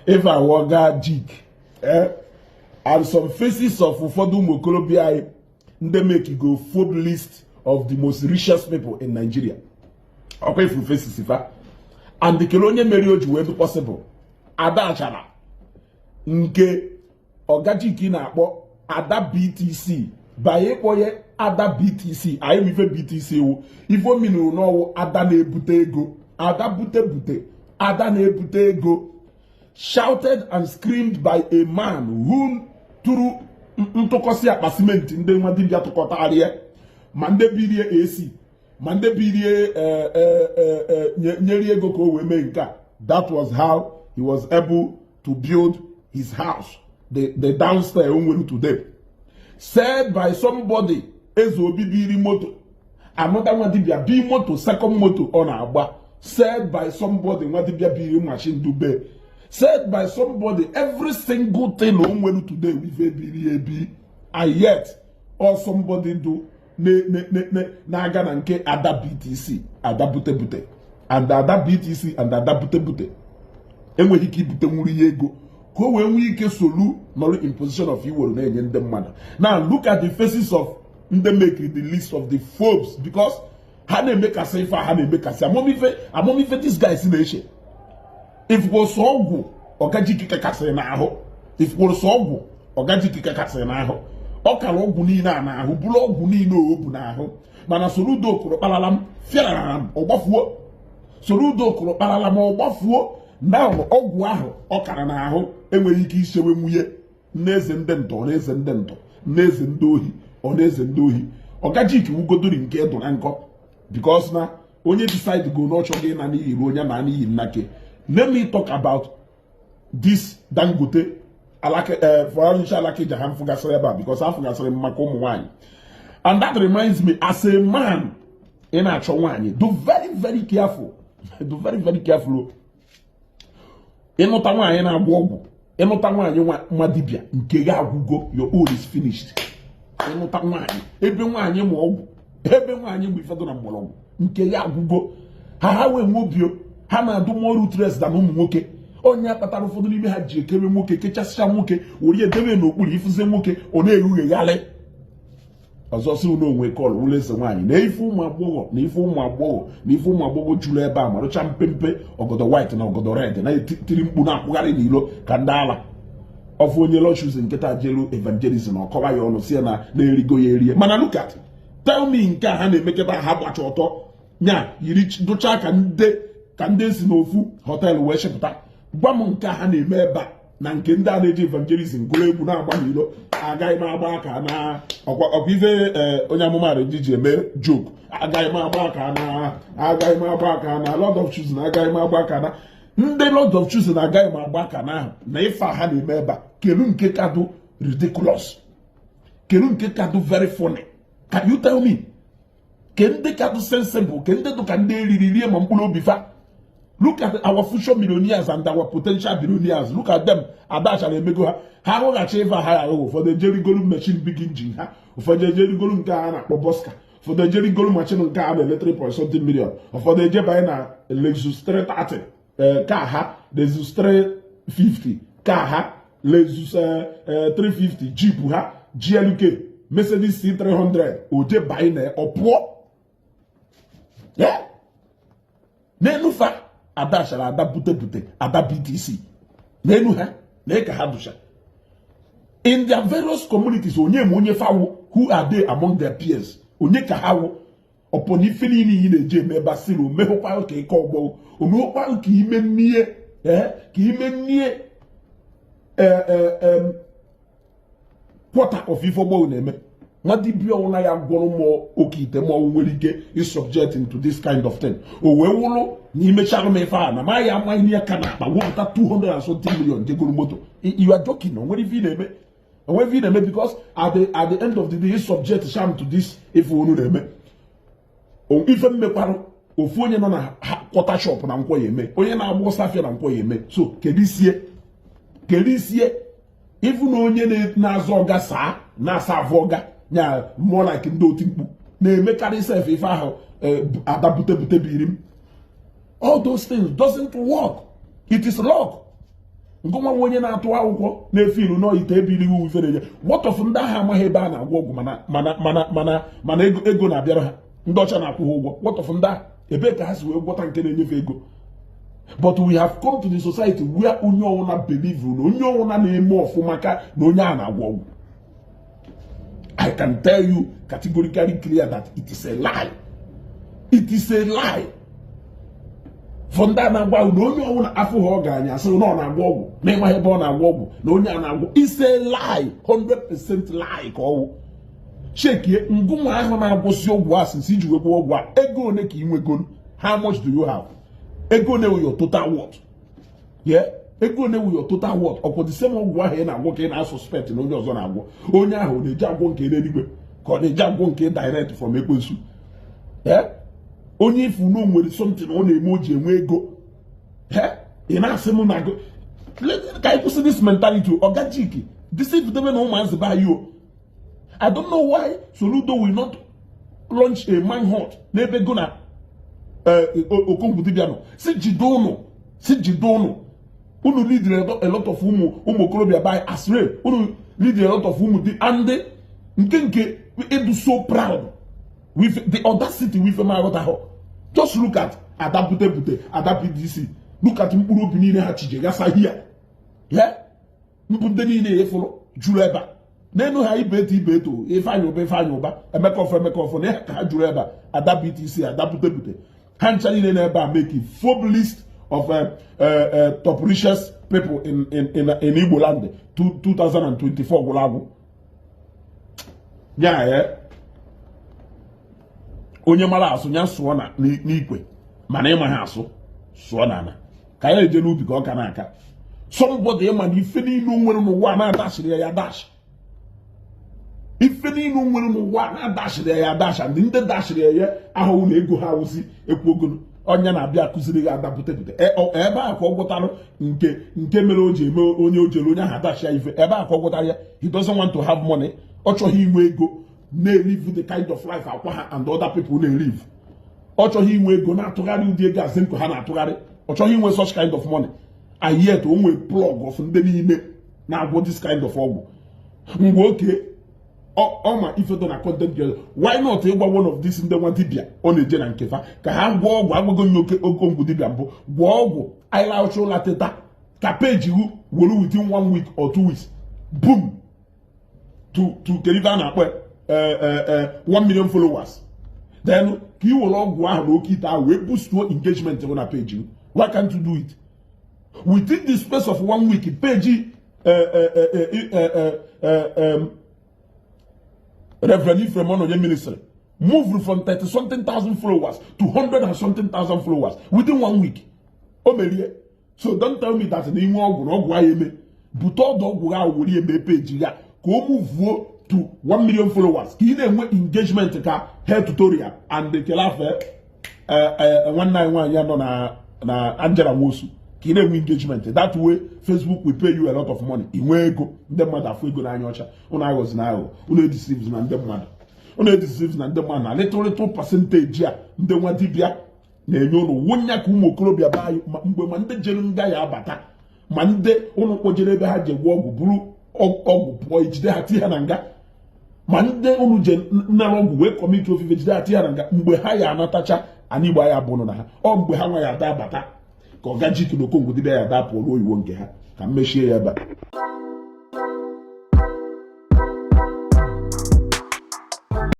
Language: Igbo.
If I waga jig, eh, and some faces of ụfọdụ ụmụ okorobịa anyị ndị make go Forbes list of the most richest people in Nigeria. Ọkwa ifu faces fa and kele onye mere o ji wee dị possible. Ada Achara nke Oga Jik na-akpọ Ada BTC banye ịkpọ ya Ada BTC. Anyị ife BTC wụ ife ominuru n'ọwụ ada na-ebute ego, ada bute bute, ada na-ebute ego, shouted and screamed by a man who tụrụ ntụkọsị akpa simenti ndị nwa dibịa tụkọtarịa, ma ndị birie AC, ma ndị birie nyere ego ka o wee mee nke a. That was how he was able to build his house, the downstairs o nwere today. Said by somebody eze obi biri moto, another nwa dibịa bi moto, second moto ọ na-agba. Said by somebody nwa dibịa biri machine dube. Said by somebody every single thing o nwere today ife biri ebi. And yet all somebody do na-aga na nke Ada BTC, ada bute bute, and Ada BTC and ada bute bute enweghị ike ibute nwuru ya ego ka o wee nwee ike solu nọrọ in position of iwere na-enye ndị mmadụ. Now look at the faces of ndị make the list of the Forbes, because ha na-emekasị ife, ha na-emekasị amamife amamife. These guys na-eche ifukwụsọ ọgwụ Oga Jik kakasịrị n'ahụ, ifukwụsọ ọgwụ Oga Jik kakasịrị n'ahụ. Ọ kara ọgwụ niile a n'ahụ, bụrụ ọgwụ niile o bu n'ahụ. Mana Soludo kụrụ kparala m fịarara m ọgbafuo. Soludo kụrụ kparala m ọgbafuo. Na ọgwụ ahụ ọ kara n'ahụ enweghị ike ichewe nwunye n'eze ndị ntọ, n'eze ndị ntọ, n'eze ndị ohi, ọ na-eze ndị ohi. Oga Jik wugodori nke dụ na nkọ, because na onye decide go na ọ chọghị ịna n'iyi ruo onye na n'iyi nnake. Let me talk about this Dangote alake foreign alakija ha mfụgasịrị ebe a, because afụgasịrị m maka ụmụ nwaanyị. And that reminds me, as a man ị na-achọ nwaanyị, do very very careful, do very very careful. Ịnụta nwaanyị na-agwọ ọgwụ, ịnụta nwaanyị nwa dibịa, nke gị agwụgo. Your own is finished. Ịnụta nwaanyị ebe nwaanyị ma ọgwụ, ebe nwaanyị mgbe ifedo na mgbọrọgwụ, nke ya agwụgo. Ha wee nwe obi ha na-adụ more ruthless than ụmụ nwoke. Onye kpatara ụfọdụ n'ime ha ji ekebe nwoke, kechasịcha nwoke, were edebe n'okpuru ifuze nwoke, ọ na-erughegharị ọzọ si na onwe kọl wụlọ eze nwaanyị na ife ụmụ agbọghọ, na ife ụmụ agbọghọ, na ife ụmụ agbọghọ juru ebe a marụcha mpempe ọgọdọ white na ọgọdọ red, na-etiri mkpu na-akwụgharị n'ilo ka ndị ala ọfụ. Onye lọchuzi nkịta jelu evangelism, ọkọwa ya ọnụ si ya na na-erigo ya erie. Mana look at, tell me, nke a ha na-emekọta, ha gbacha ọtọ nya yiri dụcha ka ndị si n'ofu hotel wee chịpụta. Gwa m, nke a ha na-eme ebe a na nke ndị a na-eji evangelism gụrụ egwu na-agba n'ilo, agaghị m agba aka na ọkwa ife onye amụma ji ji eme joke. Agaghị m agba aka na, agaghị m agba aka na Lord of Choosing, agaghị m agba aka na ndị Lord of Choosing, agaghị m agba aka na ahụ na ife a ha na-eme ebe a. Kedu nke kadụ ridiculous? Kedu nke kadụ very funny? Can you tell me ke ndị kadụ sensible, ke ndị dụ ka ndị eriri rie ma mkpụrụ obi fa? Look at our future millionaires and our potential billionaires. Look at them. Adachara emego ha, ha arụghachi ife ha ya arụghị. Ụfọdụ ejerigolu machine big engine ha, ụfọdụ ejerigolu nke a na-akpọ Boska, ụfọdụ ejerigolu machine nke a na-ele 3 point something million, ụfọdụ ejebanye na Lexus 330 ka ha, Lexus 350 ka ha, Lexus 350 Jeep ha, GLK, Mercedes C300, oje banye na ọ pụọ n'elu fa. Ada chara ada bute bute, ada BTC n'elu ha na ka ha dụcha in their various communities. Onye ma onye fawo? Who are they among their peers? Onye ka ha wụ ọpọ na ife niile iyi na-eji eme ebe asịrị omehụkwa ka ike ọgbọ, omehụkwa ka ime nnie, ka ime nnie quarter of ife ọgbọ na-eme. Nwa dibịa ọwụna ya gwọrọ mmụọ oke ite, mmọnwụ nwere ike isubject into this kind of thing. O wee wụrụ na imechara m ife a na ma ya ama ihe ka na akpa wepụta 200 and something million jegoro moto. You are joking. O nwere ife ị na-eme, o nwere ife ị na-eme, because at the end of the day, subject sham to this ife unu na-eme. Ife mmekwarụ ofu onye nọ na quarter shop na nkwọ ya eme, onye na-agba ọsọ afịa na nkwọ ya eme. So kedu isie, kedu isie ifu na onye na-azụ ọga saa na-asa avụ ọga nya more like ndị oti mkpu na-emekarị sef ife ahụ ada bute bute biri m. All those things doesn't work. It is luck. Ngụnwa onye na-atụ akwụkwọ na-efe ilu nọ ite ebili iwu ife na-enye. What of ndị ahụ amaghị ebe a na-agwọ ọgwụ, mana mana mana mana mana ego ego na-abịara ha, ndị ọcha na-akwụ ha ụgwọ? What of ndị ahụ? Ebee ka ha si wee gwọta nke na-enyefe ego? But we have come to the society where onye ọwụna believe na onye ọwụna na-eme ọfụma ka na onye a na-agwọ ọgwụ. I can tell you categorically clear that it is a lie. It is a lie for ndị a na-agwa na onye ọwụna afọ ha ọ ga-anya asị na ọ na-agwọ ọgwụ, na ịmaghị ebe ọ na-agwọ ọgwụ, na onye a na-agwọ. It's a lie, 100% lie ka ọwụ. Chekie ngụnwa ahụ na-agwụsị ọgwụ a since iji wee gwọ ọgwụ a, ego one ka ị nwegoro? How much do you have? Ego one wụ your total worth? Yeah, ego one wụ your total worth? Ọkwụ the same ọgwụ ahụ ị na-agwọ ka ị na-asuspect na onye ọzọ na-agwọ. Onye ahụ ọ na-eji agwọ nke eluigwe ka ọ na-eji agwọ nke direct from ekwensu? Yeah, onye ifu na o nwere something ọ na-eme o ji enwe ego, ị na-asị m na ka anyị kwụsị this mentality. Oga Jik deceive debe na ụmụazị be anyị o. I don't know why Soludo will not launch a manhunt n'ebe go na Okongwu dibịa nọ, si jide ụnụ, si jide ụnụ. Unu lead a lot of ụmụ ụmụ okorobịa by astray. Unu lead a lot of ụmụ di and nke ịdụ so proud with the audacity with m aghọtaghọ. Just look at Ada bute bute, Ada PDC. Look at mkpụrụ obi niile ha chije gasa hia ya mbụ, ndị niile efụrụ juru ebe a n'elu ha, ibe eto, ibe eto, Ifeanyị Ụba, Ifeanyị Ụba, Emeka Ọfọ, Emeka Ọfọ, na ka ha juru ebe a. Ada BTC, Ada bute bute, ha ncha niile n'ebe a make a Forbes list of top richest people in Igbo land 2024 gwụrụ agwụ ya. Ya onye mara asụ ya sụọ na n'ikwe, mana ịma ha asụ sụọ n'ala ka ya eje n'ubi ka ọ ka na-aka. Somebody ịma na ife niile o nwere n'ụwa na-adashịrị ya, ya dash ife niile o nwere n'ụwa na-adashịrị ya, ya dash, and ndị dashịrị ya ya ahụhụ na ego ha awụzi ekwu ogolo ọnya na-abịa akụziri ya ada bute bute. Ebe a ka ọ gwụtarụ nke mere o ji eme onye o jere onye ahụ adashi ya ife. Ebe a ka ọ gwụtara ya. He doesn't want to have money. Ọ chọghị inwe ego na-elive the kind of life akwa ha and other people na-elive. Ọ chọghị inwe ego na-atụgharị ụdị ego azị nkụ ha na-atụgharị. Ọ chọghị inwe such kind of money, and yet o nwee plug of ndị niile na-agwọ this kind of ọgwụ mgbe oke ọ ma ife dị na content creator. Why not ịgwa one of these ndị nwa dibịa ọ na-eje na nkefa ka ha gwọọ ọgwụ? Agwago nye oke Okongwu dibịa mbụ gwọọ ọgwụ anyị ụla teta ka page wu were within one week or 2 weeks, boom, to kedu ife a na-akpọ 1 million followers. Then ka ị were ọgwụ ahụ na oke ite ahụ wee boostuo engagement bụ na page gị. Why can't you do it within the space of one week? Page Reverend Ephraim Onoye ministry moved from 30 something thousand followers to 100 and something thousand followers within one week. O merie. So don't tell me that na inwe ọgwụ na ọgwụ ahụ eme bute ọdụ ọgwụ ahụ were eme page ya ka o muvuo to 1 million followers, ka ị na-enwe engagement ka hair tutorial and kelafe nwanne anyị nwaanyị ya nọ na Angela Nwosu, ka ị na-enwe engagement. That way Facebook will pay you a lot of money. Ị nwee ego, ndị mmadụ afụ ego n'anya ọcha. Unu aghọzi na aghụghọ. Unu edeceives na ndị mmadụ, unu edeceives na ndị mmadụ na little little percentage a ndị nwa dibịa na-enye ụnụ wụnya ka ụmụ okorobịa be anyị mgbe ma ndị jere nga ya abata, ma ndị ụnụ kpojere ebe ha ji gwọ ọgwụ buru ọgwụ pụọ, ijide ha tie ha na nga, ma ndị ụnụ je nnara ọgwụ wee commit ofufe, jide ha tie ha na nga. Mgbe ha ya anatacha ana Igbo anyị abụrụ na ha ọ mgbe ha nwa ya ada abata ka ọ gaji na Okongwu dibịa ya ada pụọ oyiwo nke ha ka m mechie ya ebe a.